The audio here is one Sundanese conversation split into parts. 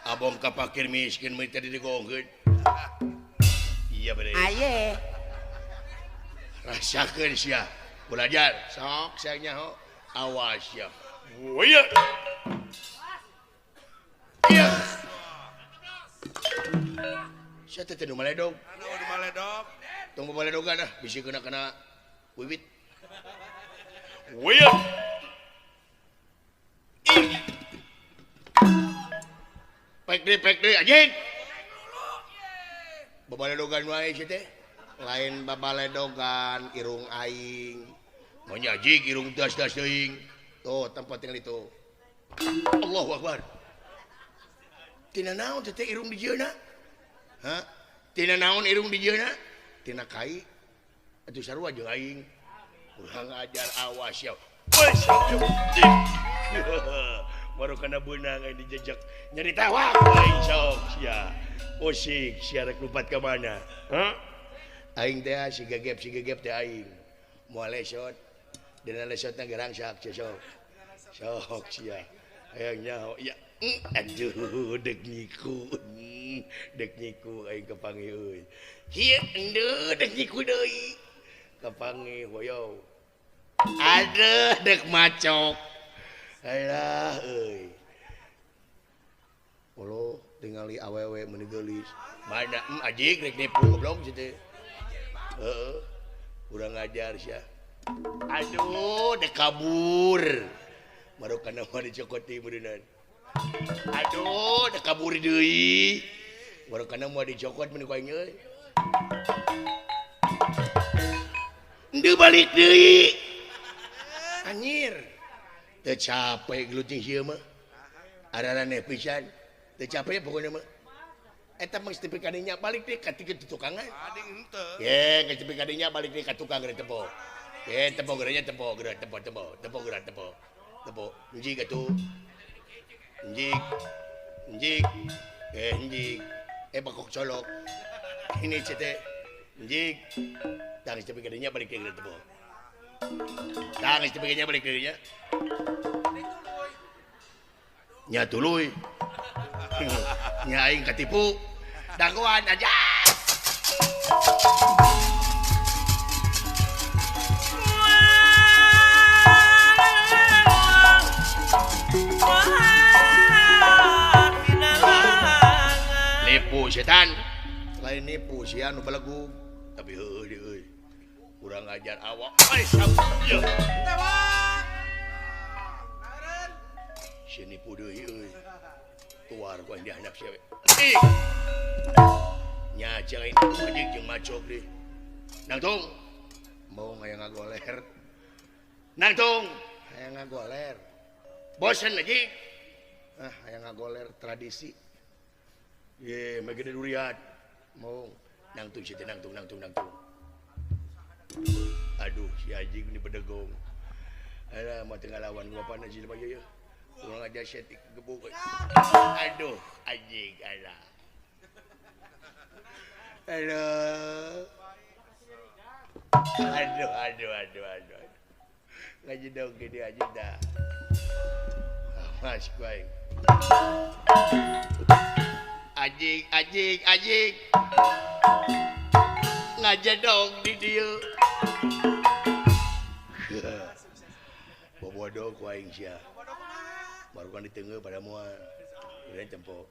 Abong ka pakir miskin mah tadi digongkeun. Iya bener. Aye. Rasakeun sia. Belajar sok sia nyaho. Awas ya. Iya. Iya. Sia teh nu maledog. Anu nu maledog. Tong maledogan ah bisi kena-kena wiwit. Wieu. Pek deui anjing. Babaledogan wae sia teh. Lain babaledogan irung aing. Monya jig irung das-das teuing. Tuh tempat tinggal itu. Allahu Akbar. Tina naon teh irung di jieuna? Hah? Tina naon irung di jieuna? Tina kai. Atuh sarua jeung aing. Urang ajar awas ya. Baru kana beunang aing dijejak. Nyeri tawak aing sok sia. Usik sia rek lupat ka mana? Hah? Aing teh si gegep teh aing. Moal lesot. Dina lesotna gerangsak sia sok. Sok sia. Hayang nyaho ya. Aduh dek nyiku. Dek nyiku aing kapanggih euy. Kieu endeu dek nyiku deui. Kapanggih hoyo. Aduh dek macok. Alah euy. Olo tingali awewe meuni geulis. Mana ajik rek nipu goblok sieu teh. Heeh. Urang ngajar sia. Aduh dek kabur. Baru kana mah dicokoti meureunnan. Aduh dek kabur deui. Baru kana mah dicokot meuni ku aing euy. Endeu balik deui. Anjir. Teu capek gelut jeung ieu mah. Araraneh pisan. Teu capek pokona mah. Eta mah geus tepi ka dinya balik deui ka tiga tukangan. Ading henteu. Ye, geus tepi ka dinya balik deui ka tukang geura tempo. Ye, tempo geura nya tempo geura tempo tempo tempo geura tempo. Tempo njig atuh. Njig. Njig. Eh njig. Eh bakok colok. Ini cete. Njig. Tah geus tepi ka dinya balik deui geura tempo. Tah geus tepi ka dinya balik deui nya. Nya tuluy. Nya aing katipu. Dagoan aja. Nipu setan. Lain nipu sia nu belegug. Tapi heueuh deui euy. Kurang ajar awak. Ai sampeu. Tewak. Si nipu deui euy. Tuar ku aing dihandap sia we. Ih. Nya cai anjing jeung macok deui. Nangtung. Mau hayang ngagoler. Nangtung, hayang ngagoler. Bosen anjing. Ah, hayang ngagoler tradisi. Ye, mah gede durian. Mau nangtung sia teh nangtung nangtung nangtung. Aduh, si anjing ini bedegong. Alah, mah teu ngalawan gua panas jelema ieu. Urang aja setik gebuk. Aduh, anjing alah. Aduh. Aduh, aduh, aduh, aduh. Ngaji dong gede aja dah. Awas ku aing. Anjing, anjing, anjing. Ngajedog di dieu. Bobodo ku aing sia. Baru kan ditengeu pada moal. Geura tempo.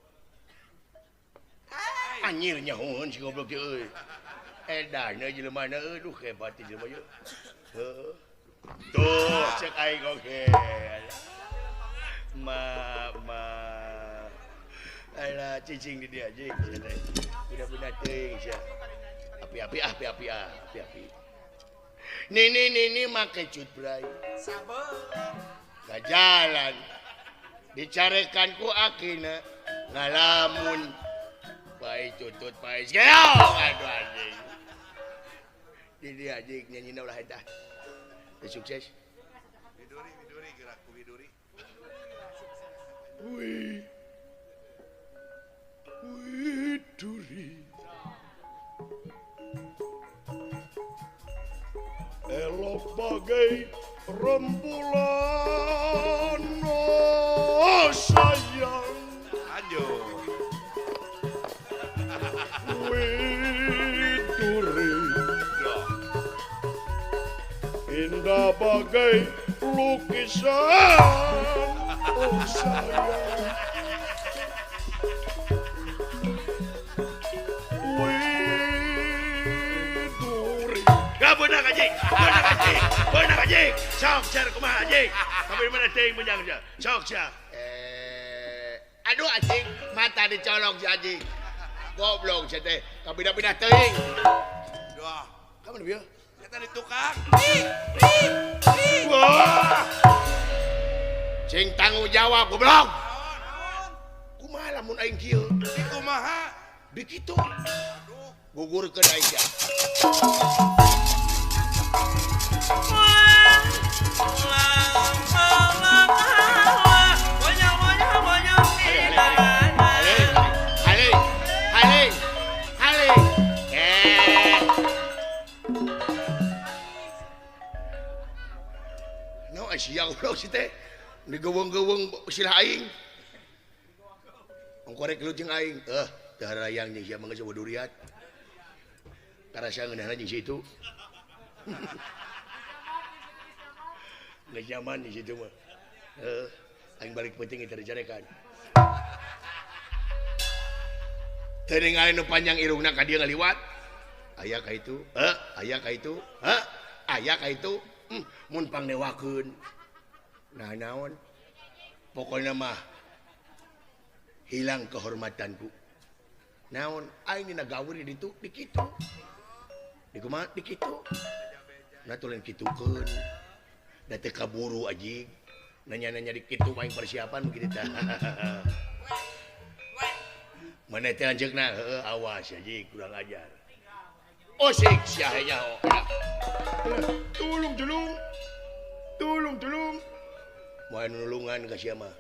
Anjir nyahoeun si goblok ieu euy. Edan jelema na euy, duh hebat jelema ieu. Heuh. Tuh cek aing oge. Ma ma. Alah cicing di dia jeung sia teh. Budak-budak teuing sia. Api-api ah, api-api ah, api-api. Nini nini make cut bray. Sabeung. Gajalan. Dicarekan ku akina ngalamun. Bae tutut bae. Geong aduh anjing. Di dia anjing nyanyina ulah eta. Teu sukses. Widuri widuri gerak ku widuri. Wih. Wih. Bagai rembulan, oh sayang. Lanjut. Widuri indah bagai lukisan, oh sayang. Widuri. Gak benar anjing, benar anjing, benar anjing. Sok cer kumaha anjing. Tapi mana teuing menjang sia. Sok sia. Aduh anjing, mata dicolong si anjing. Goblok sia teh, kabina-bina teuing. Duh, Ka mana bieu? Eta di tukang. Wah. Cing tanggung jawab goblok. Naon? Kumaha lamun aing kieu? Di kumaha? Di kitu. Aduh. Gugurkeun aing sia. Haling, haling, haling. No, sia goblok si teh. Digeuweung-geuweung silah aing. Ongkorek lu jeung aing. Teu harayang jeung sia mah geus duriat. Karasa ngeunahna jeung si itu. Geus nyaman di situ mah. Heuh, aing balik penting teu dicarekan. Teu ningali nu panjang irungna ka dieu ngaliwat. Aya ka itu, aya ka itu, aya ka itu. Mun pangnewakeun. Nah naon? Pokokna mah hilang kehormatanku. Naon aing dina gawir di ditu di kitu. Di kumaha di kitu. Nah tulen kitukeun. Da teu kaburu anjing. Nanya-nanya di kitu aing persiapan begitu tah. Mana teh anjeunna heueuh awas anjing kurang ajar. Osik sia nyaho. Tulung tulung. Tulung tulung. Moal nulungan ka sia mah.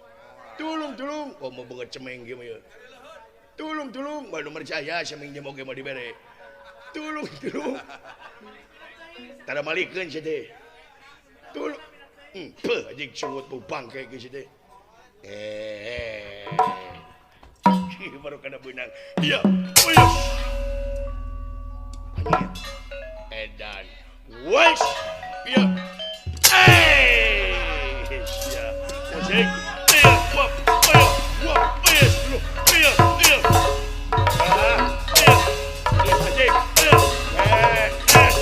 Tulung tulung, komo beungeut cemeng kieu mah ieu. Tulung tulung, bae nu percaya cemeng jeung oge mah dibere. Tulung tulung. Tara malikeun sia teh. Tulung. Peuh anjing sungut bau bangke kieu sia teh. Baru kana beunang. Iya. Uyus. Anjing. Edan. Wes. Iya. Sia. Anjing. Iya, wah. Iya, wah. Iya, lu. Iya, iya. Ah, iya. Iya, anjing. Iya. Eh, eh, eh. Eh, eh.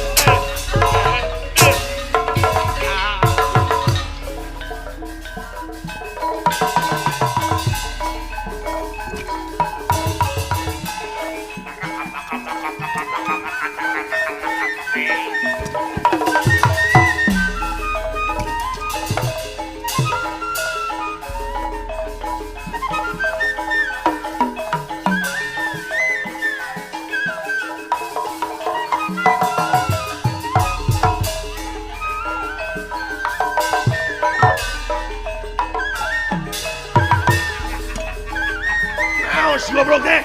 Naon si goblok teh?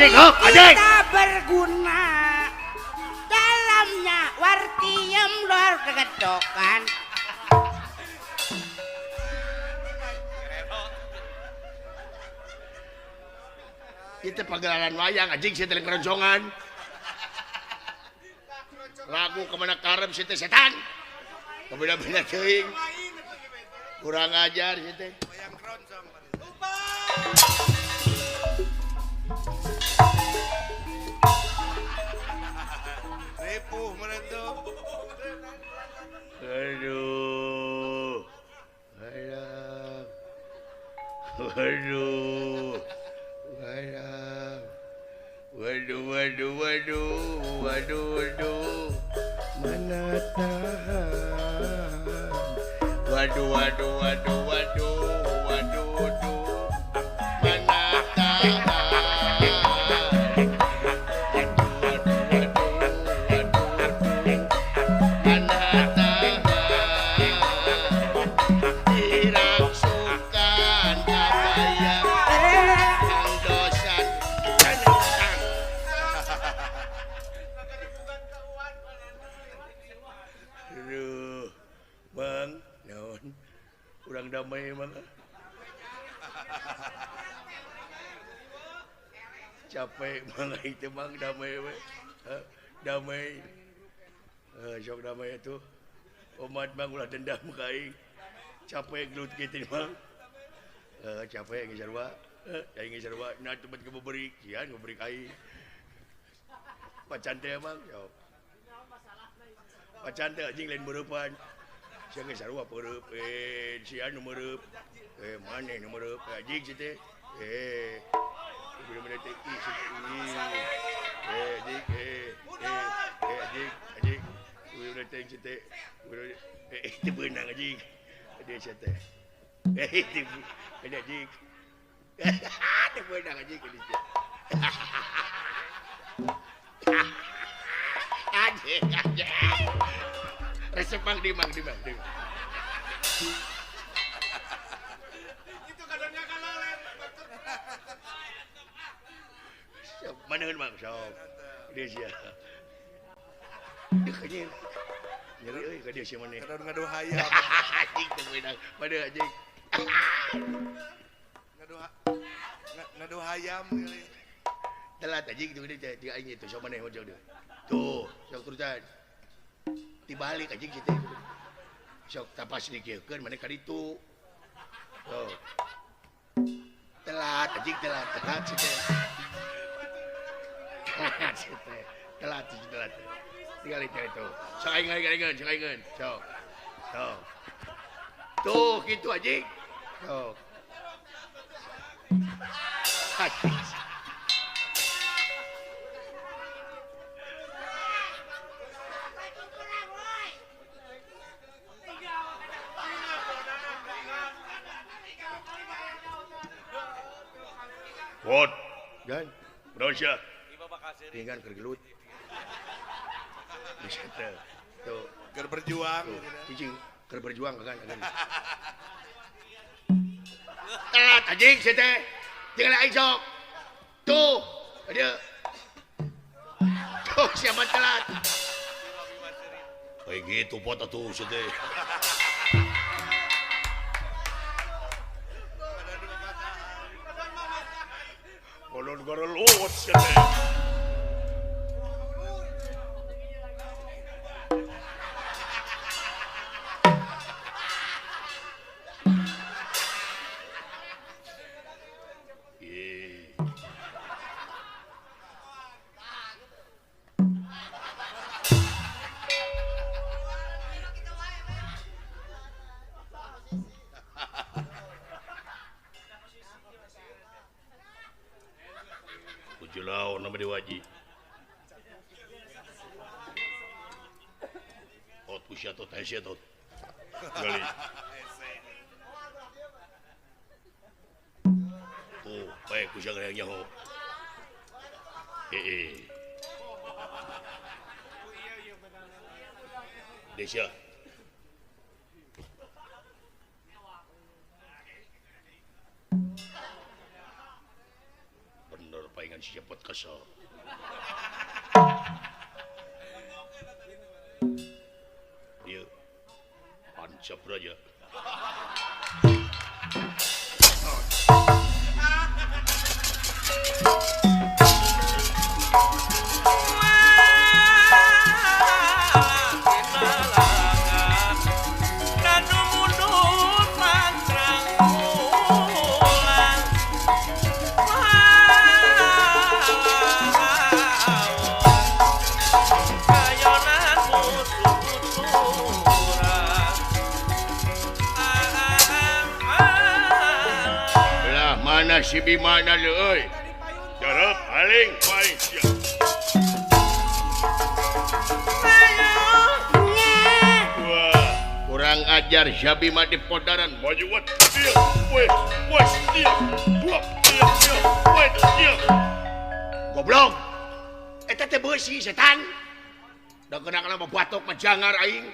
Anjing, anjing. Kita berguna. Dalamnya wartiem luar kegedokan. Itu pagelaran wayang anjing sih teh keroncongan. Lagu kemana karep sih teh setan. Kebeda-beda teuing. Kurang ajar sih teh. Wayang keroncong. Ripuh mereka. Aduh. Aduh. Aduh. Waduh, waduh, waduh, waduh, waduh, mana tahan. Waduh, waduh, waduh, waduh, waduh, waduh, mana tahan. Waduh, waduh, waduh, waduh, waduh, mana tahan. Dirangsukan kabayang dosan. Aduh, Bang, naon? Kurang damai emang. Capek Bang itu Bang damai we. Damai. Sok damai itu. Omat Bang ulah dendam ka aing. Capek gelut kitu Bang. Capek geus sarua. Aing geus sarua nah tempat kebeurik, sian ngebeurik aing. Pacan teh Bang, sok. Pacan teh anjing lain beureupan. Sia geus sarua peureub, sia nu meureub. Maneh nu meureub, anjing si teh. Bener-bener teh ih si anjing, anjing, anjing. Bener-bener teh si teh. Teu beunang anjing. Dia sia teh. Teu anjing. Teu beunang anjing ka dieu. Anjing, anjing. Resep Bang di Bang di Bang. Itu kadangnya kalolen. Sok maneun Bang sok. Dia sia. Deuh anjing. Nyeri euy ka dia sia maneh. Kadang ngadu hayam. Anjing teu meunang. Maneh anjing. Ngadu hayam kali. Telat anjing tuh dia teh aing itu sok maneh hojog deui. Tuh, sok terusan. Dibalik anjing kitu. Sok tapas dikiekeun maneh ka ditu. Tuh. Telat anjing telat, telat si teh. Telat si teh. Telat si telat. Tinggal itu itu. Sok aing aing sok aing. Sok. Sok. Tuh kitu anjing. Sok. Anjing. What? Gan, Rosia. Tinggal kergelut. Bisa teh. Tuh, keur berjuang. Cicing, keur berjuang kan kan. Telat anjing sia teh. Tinggal aing sok. Tuh, dia. Tuh siapa telat. Kayak gitu pot atuh sia teh. Kolon garelut sia teh. Nama diwaji. Ot usia tot hese tot. Gali. Tuh, baik usia gereng nyaho. Desya. Bener paingan si cepot kesel. Ieu pancap raja. Si Bimana leuy. Jarep paling paling sia. Wah, kurang ajar si Bima di podaran. Maju wat dia, we, we dia. Dua dia, dia, we dia. Goblok. Eta teh beusi setan. Da kena kana batok mah jangar aing.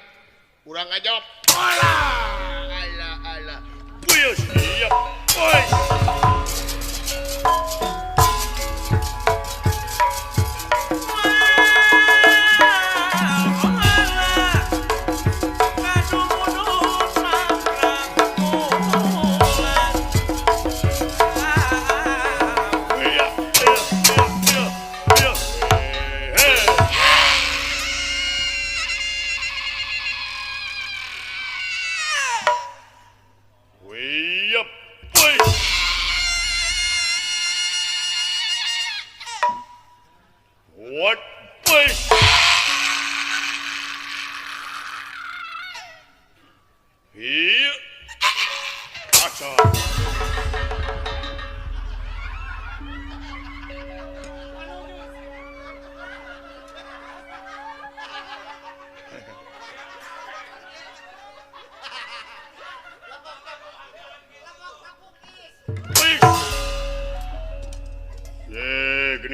Kurang ajar. Alah, alah, alah. Puyuh siap. Woi.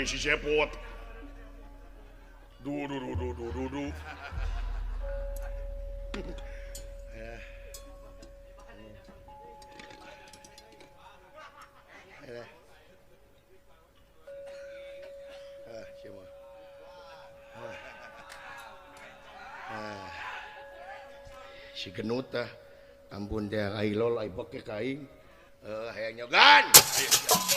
Si cepot. Du du du du du du du. Si genut ah. Ampun teh ai lol ai beke ka aing. Hayang nyogan. Ayo.